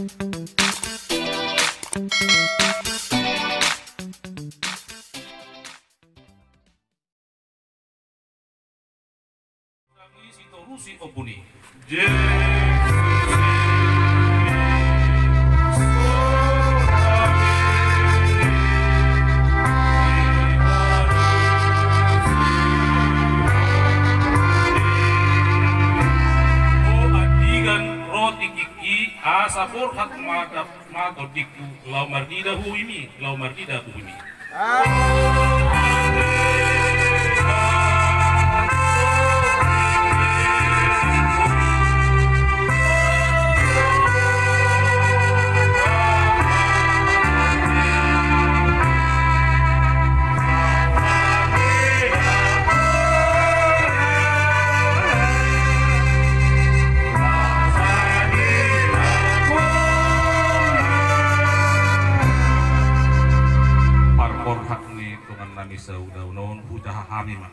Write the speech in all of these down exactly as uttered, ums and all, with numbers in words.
Sitorusi ombun i. O andigan ro tingkingki, asa borhat ma tondingku, laho marnida huhumi, laho marnida huhumi. Parborhat ni dongan nami saulaon on, hujaha hami ma.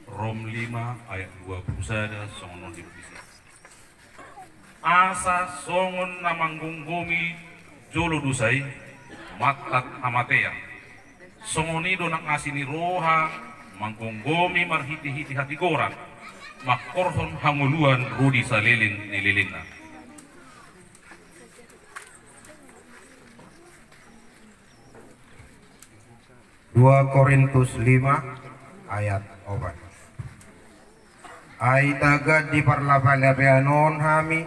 Rom lima ayat dua puluh sada songon on dibungkisi. Asa songon na manggomgomi jolo dosa i, mantad hamatean. Songon i do nang asi ni roha manggomgomi marhitehite hatigoran, mangkorhon hangoluan ro di saleleng ni lelengna. Dua Korintus lima ayat opat. Ai tagan di parlapalapean on hami,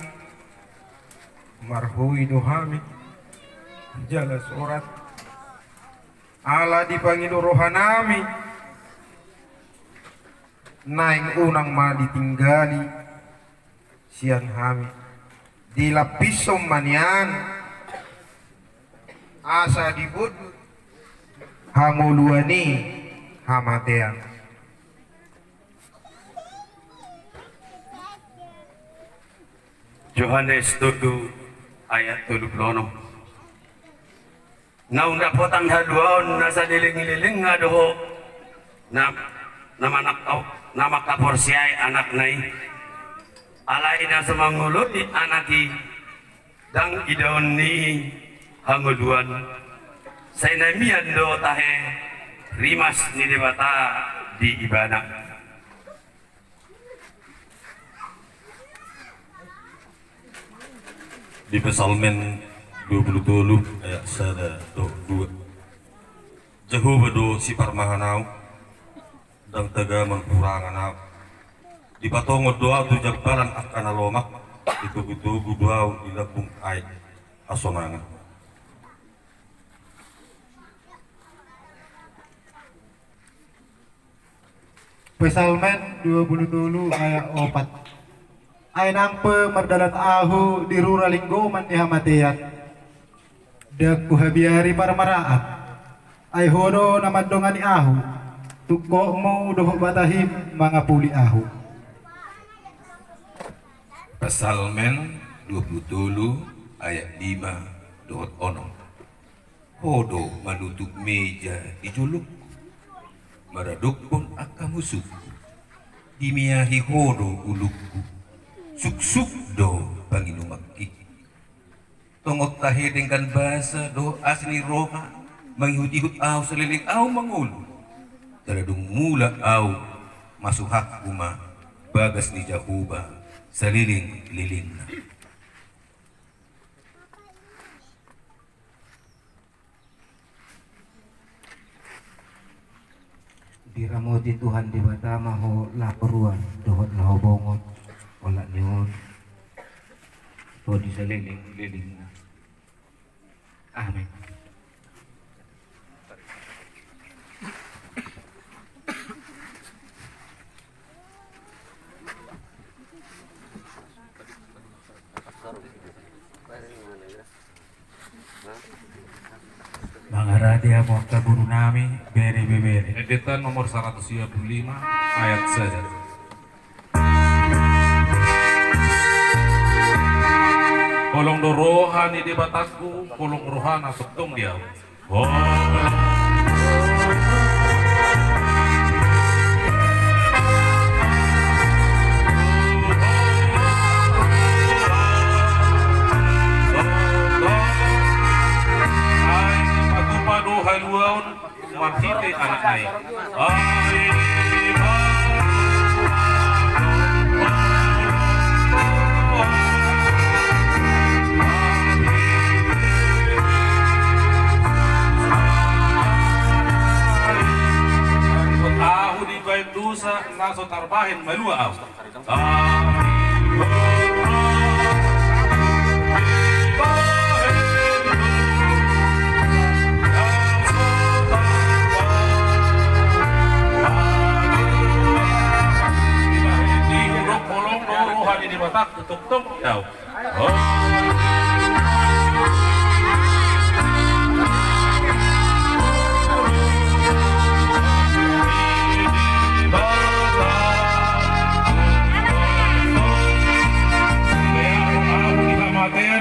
marhui do hami jala sorat. Ala dipangido rohanami, naeng unang ma ditinggali sian hami. Dilampishon ma nian, asa dibondut hangoluan i hamatean. Johannes tolu ayat tolu pulu onom. Naung dapotan haluaon na saleleng ni lelengna do ho, na, na mangka, na mangkaporseai Anakna i. Alai na so mangoloi Anak i, ndang idaon ni i hangoluan. Sai na mian do tahe rimas ni Debata di ibana. Di Psalmen dua pulu tolu ayat sada dohot dua. Jahowa do siparmahan ahu, ndang tagamon hurangan ahu. Dipatongon do ahu tu jambalan angka na lomak, ditogutogu do ahu di lambung aek hasonangan. Psalmen dua pulu tolu ayat opat. Ai nang pe mardalan ahu di rura linggoman ni hamatean, ndang huhabiari parmaraan. Ai Ho do na mandongani ahu, tungkotmu dohot batahim mangapuli ahu. Psalmen dua pulu tolu ayat lima dohot onom. Ho do manutup meja di jolongku, maradophon angka musungku. Dimeahi Ho do ulungku, suksuk do panginumanki. Tongon tahe denggan basa dohot asi ni roha mangihutihut ahu saleleng ahu mangolu. Jala dung mulak ahu, masuhakku ma bagas ni Jahowa saleleng lelengna. Diramoti Tuhan Debata ma ho laho paruan dohot laho bongot, olat ni on ho di saleleng lelengna. Amen. Mangarade hamu angka guru nami, bere ibebere. Endenta nomor saratus sia pulu lima ayat sada. Holong do roha ni Debatangku, holong rohana tongtong di ahu. Laos tarbahen malua ahu. Dibahen ni hudok holong do roha ni Debata, tongtong ahu.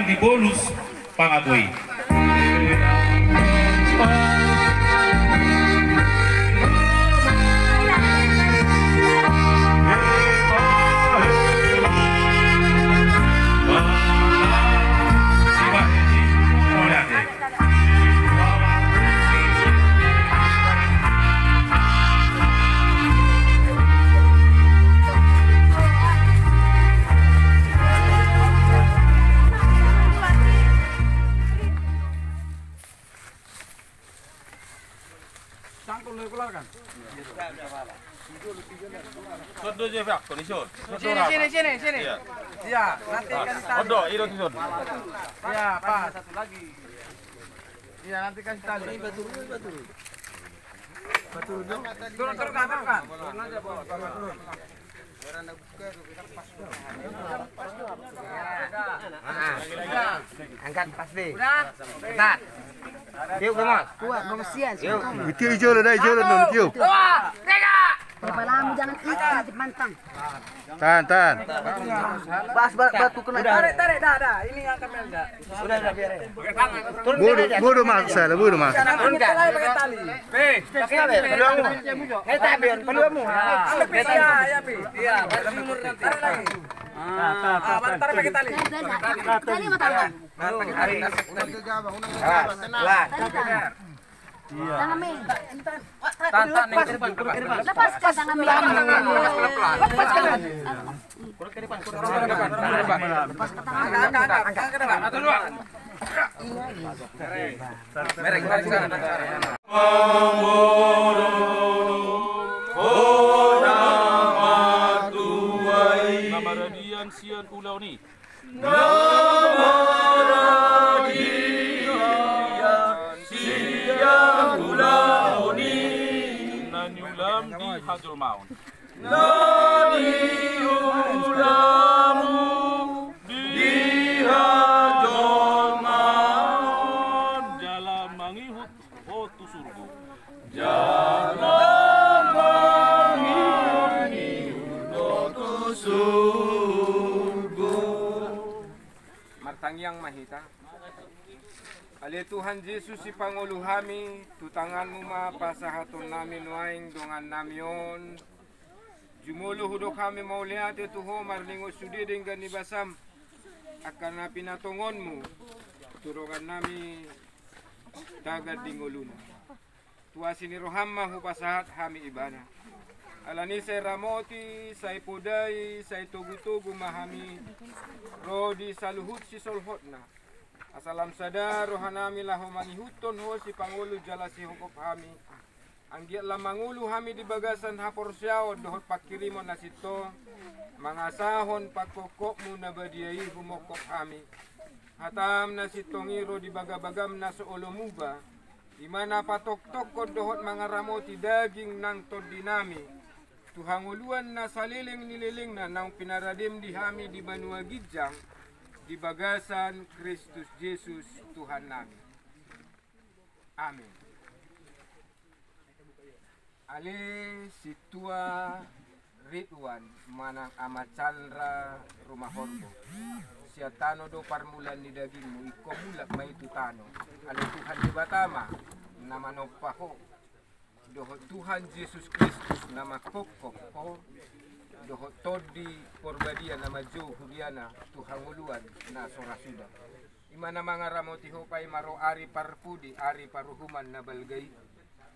Di bonus pangatua i. Sangkul lo keluarkan. Sini, sini, sini, sini. Iya. Iya, nanti kasih tali. Odo, iro tuh, Son. Iya, pas. Iya, nanti kasih tali. Turun, turun, turun. Turun aja, Bos. Turun. Angkat pas deh. Udah. Angkat. Tiup, Bos. Kuat, Bos, sian. Tiup. Tiup, jolo, dai, jolo, dong, tiup. Dua, tiga. Kepalamu jangan ikut, nanti pantang. Tahan, tahan. Bas, ba-, batu kena. Tarik, tarik, dah, dah. Ini angkat, Mel, dah. Udah, udah, biarin. Turun aja. Bodo, bodo, Mas, salah, bodo, Mas. Turun, Kak. Pakai tali, pakai tali. Be, pakai tali. Peluangmu. Naik tak, Bion, peluangmu. Ambil, Pi. Iya, iya, Pi. Iya, kasih umur nanti. Tarik lagi. Ah, tarik, tarik, tarik, tarik. Tali, tarik. Tali, tarik. Tarik. Tarik. Tangan, Mi. Tahan, tahan, yang ke depan, ke depan. Lepaskan tangan, Mi. Lepaskan. Kurang ke depan, kurang ke depan. Lepaskan tangan. Angkat, angkat, angkat, angkat ke depan. Satu, dua. Mereng, mereng, mereng. Na maradian sian ulaon i. Na maradian sian ulaon i. Na niulam di hajolmaon. Na niulam di hajolmaon. Jala mangihut ho tu surgo. Jala mangihut ho tu surgo. Martangiang ma hita. Ale Tuhan Jesus, sipangolu hami, tu tanganmu ma pasahatonnami nuaeng dongannami on. Jumolo hudok hami mauliate tu ho marningot sude denggan ni basam. Angka na pinatongonmu tu dongannami tagan di ngoluna. Tu asi ni roham ma hupasahat hami ibana. Alani sai ramoti, sai podai, sai togutogu ma hami ro di saluhut sisolhotna. Asa lam sada rohanami laho mangihuthon ho sipangolu jala sihongkop hami. Anggiat lam mangolu hami di bagasan haporseaon dohot panghirimon na sintong, mangasahon pangkophopmu na badia i humongkop hami. Hatam na sintong i ro di bagabagam na so olo muba, i ma na patoktokkon dohot mangaramoti daging nang tondinami, tu hangoluan na saleleng ni lelengna naung pinaradem di hami di banua ginjang, di bagasan Kristus Jesus Tuhannami. Amin. Ale sintua Ridwan manang Ama Chandra Rumahorbo. Sian tano do parmulaan ni dagingmu, ingkon mulak ma i tu tano. Ale Tuhan Debata ma na manompa ho, dohot Tuhan Jesus Kristus na mangkophop ho, dohot Tondi Porbadia na manjou huriana tu hangoluan na so ra suda. I ma na mangaramoti ho paima ro ari parpudi, ari paruhuman na balga i.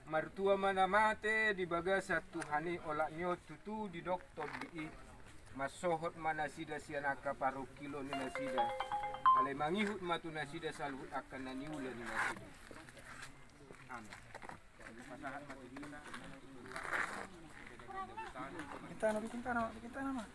Martua ma na mate di bagasan Tuhan i, olat ni on tutu didok Tondi i. Mansohot ma nasida sian angka parungkilon ni nasida. Alai mangihut ma tu nasida saluhut angka na niula ni nasida. Amin. Pasahat ma tu hita. Bikin tanah, bikin tanah, bikin tanah, Mak.